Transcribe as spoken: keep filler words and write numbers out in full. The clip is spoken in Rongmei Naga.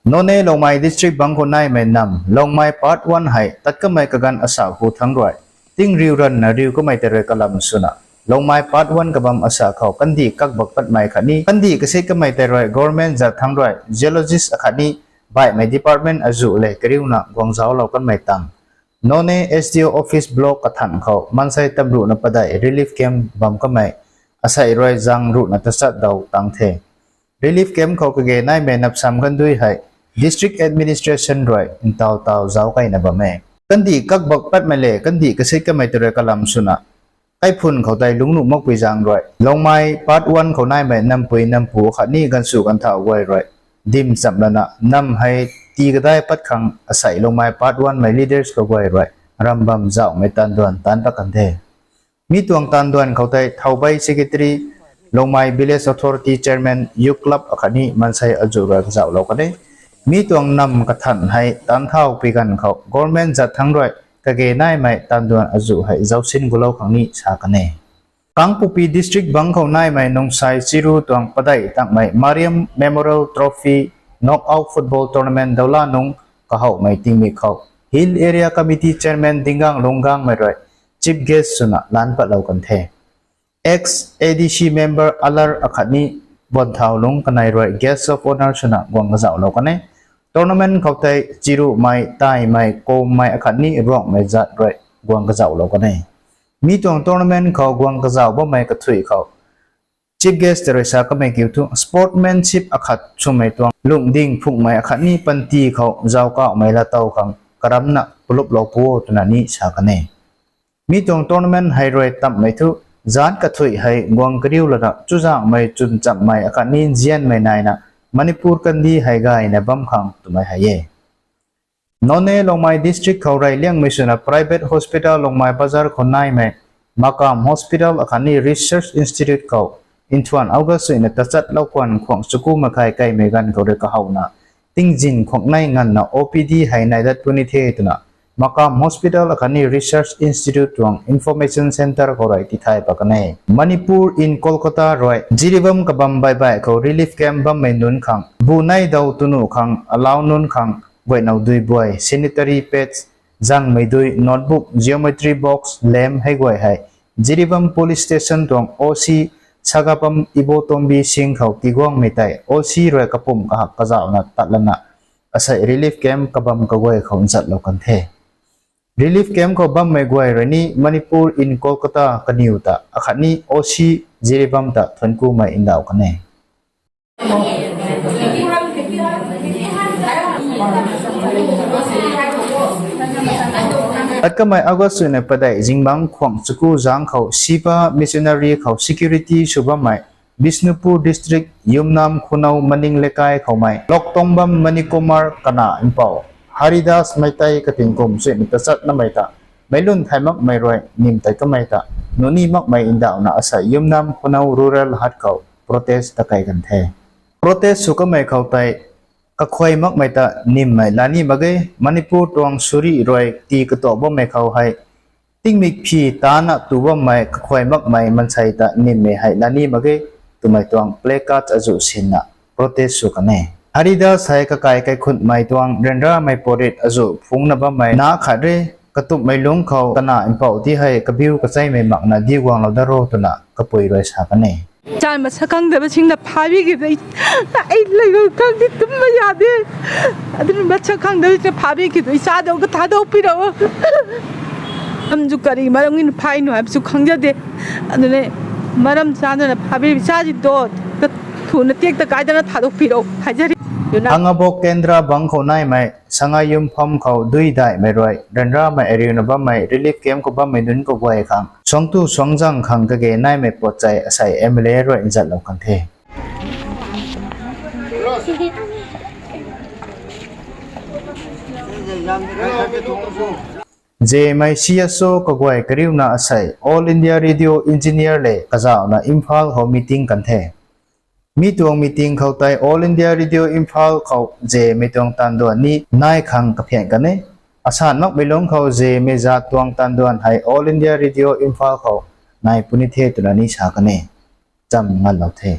Noney Longmai District bangc khou naimei nam Longmai Part One hei tat kamei kaganv asa hu thangc rui tingriu ranvna riu kamei tei rui kalam swna Longmai Part One kabam asa khou kandih kakbak patmei khatni kandih kasit kamei tei rui government zat thangc rui geologist akhatni baihmei department azuh le kariuna guang zauclou kanmei tang Noney S D O office block kathanc khou maansei tamruhna padeih relief camp bam kamei asei rui zang ruhna tachat daw tang the. Relief camp khou kage naimei napsam kandui hei district administration rui ntaw taw zauc keyna bam e. Kandih kakbak patmei le kandih kasit kamei tei rui kalam swna kaiphun khou tei lungc nuh makpui zaeng rui Longmai Part One khou naimei nampui nampu khatni ganvsw ganvthau guay rui dim chamh lana nam hei tii kadai pat khang asei Longmai Part One mei leaders kaguay rui rambam zauhmei taanduan taanc pat kan the. Mi tuang taanduan khou tei Thaubei Secretary, Longmai Village Authority Chairman, Youth Club akhatni maansei azuh rui kazauhlou kan e. Mi tuang nam kathanc hei taanc thaupui ganv khou government zat thangc rui kage naimei taanduan azuh hei zaucsin gulou khang ni sa kan e. Kangpokpi District bangc khou naimei Nungsai Chiru tuang padeih tangmei Mariam Memorial Trophy Knockout Football Tournament dawla nungc kahowmei tingmik khou Hill Area Committee Chairman Dingang Lunggangmei rui Chief Guest swna laanc patlou kan the. Ex A D C member Alar akhatni Bonthau Lung kanei rui Guest of Honour swna guang kazauhlou kan e. Tournament khou tei Chirumei, Taimei, Kommei akhatni Ruanghmei zat rui guang kazauhlou kan e. Mi tuang tournament khou guang kazauh bammei kathuic khou Chief Guest tei rui sa kamei kiu thu sportsmanship akhat swmei tuang lungding phunghmei akhatni panty khou zauckauhmei laatow khang karamcna paluplou pu o twna ni sa kan e. Mi tuang tournament hei rui tamhmei thu zaatc kathuic hei guang kariu lana chuzaenghmei chwnchamhmei akhatni nzianmei naina Manipur kandih hei gayna bam khang twmei hei e. Noney Longmai District khou reyliangmei swna private hospital Longmai Bazar khou naimei Makam Hospital akhatni Research Institute khou nthuan August suina tachat loukuan khwang chaku makhai kaimei ganv khou rui kahowna tingzin khwang nei nganvna O P D hei nai dat puni the twna Makam Hospital akhatni Research Institute tuang Information Centre khou rui tithay pat kan e. Manipur in Kolkata rui Jiribam kabam baihbaih khou relief camp bammei nunc khang bu nei daw tunu khang alau nunc khang guaynow dui buay, sanitary pads, zangmei dui, notebook, geometry box, lamp hei guay hei Jiribam Police Station tuang O C Sagapam Ibotombi Singh khou tiguangmei tei O C rui kapum kahak kazauhna tat lana asei relief camp kabam kaguay khou nzatlou kan the. Relief camp khou bammei guay rui ni Manipur in Kolkata kaniw ta akhatni O C Jiribam ta thuanckumei ndauh kan e. Tat kamei August suina padeih zingbangc khwang chaku zaeng khou Shiva Missionary khou security sw bammei Bishnupur District Yumnam Khunou Maning Lekai khoumei Loktongbam Manikumar kana mpouh Haridas Meitei kating kum suina tachatnamei ta meic lun thay makmei rui nim tei kamei ta nuni makmei ndauhna asei Yumnam Khunou Rural Hat khou protest takei kan the. Protest sw kamei khou tei kakhuay makmei ta nimmei lani mak ge. Manipur tuang suri rui tii katuak bammei khou hei tingmik phi tana tu bammei kakhuay makmei maansei ta nimmei hei lani mak ge twmei tuang placard azuh sinna protest sw kan e. Haridas hei kakai kaikhunhmei tuang ryanramei porit azuh phungcna bammei na khat re. Katumhmei lungc khou kana mpouh ti hei kabiu kacheimei makna diu guanglou dat ro twna kapui rui sa kan e. ꯆꯥꯏ ꯃꯁꯛ ꯈꯪꯗꯕꯁꯤꯡꯅ ꯐꯥꯕꯤꯈꯤꯕꯗ ꯑꯩ, ꯑꯩ ꯂꯩꯐꯝ ꯈꯪꯗꯦ, ꯇꯨꯝꯕ ꯌꯥꯗꯦ꯫ ꯑꯗꯨꯅ ꯃꯁꯛ ꯈꯪꯗꯕꯁꯤꯡꯅ ꯐꯥꯕꯤꯈꯤꯕꯗꯣ ꯏꯆꯥꯗꯣ ꯑꯃꯨꯛꯀ ꯊꯥꯗꯣꯛꯄꯤꯔꯛꯑꯣ꯫ ꯃꯔꯝꯁꯨ ꯀꯔꯤ ꯃꯔꯝꯒꯤꯅꯣ ꯐꯥꯏꯅꯣ ꯍꯥꯏꯕꯁꯨ ꯈꯪꯖꯗꯦ꯫ ꯑꯗꯨꯅ ꯃꯔꯝ ꯆꯥꯗꯅ ꯐꯥꯕꯤꯔꯤꯕ ꯏꯆꯥꯁꯤꯡꯗꯣ ꯊꯨꯅ ꯇꯦꯛꯇ ꯀꯥꯏꯗꯅ ꯊꯥꯗꯣꯛꯄꯤꯔꯛꯑꯣ ꯍꯥꯏꯖꯔꯤ꯫ Angabok Kendra bang khou naimei Sangai Yumpham khou dui daihmei rui ryanramei ariuna bammei relief camp khou bammei nunc kaguay khang suangtu suangzang khang kage naimei puatchei asei M L A rui nzatlou kan the. Zemei C S O kaguay kariuna asei All India Radio Engineer le kazauhna Imphal khou meeting kan the. Mi tuang meeting khou tei All India Radio Imphal khou Zemei tuang taanduan ni nai khang kaphian kan e. Asan makmei lungc khou Zemei zat tuang taanduan hei All India Radio Imphal khou nai puni the twna ni sa kan e. Cham nganlou the.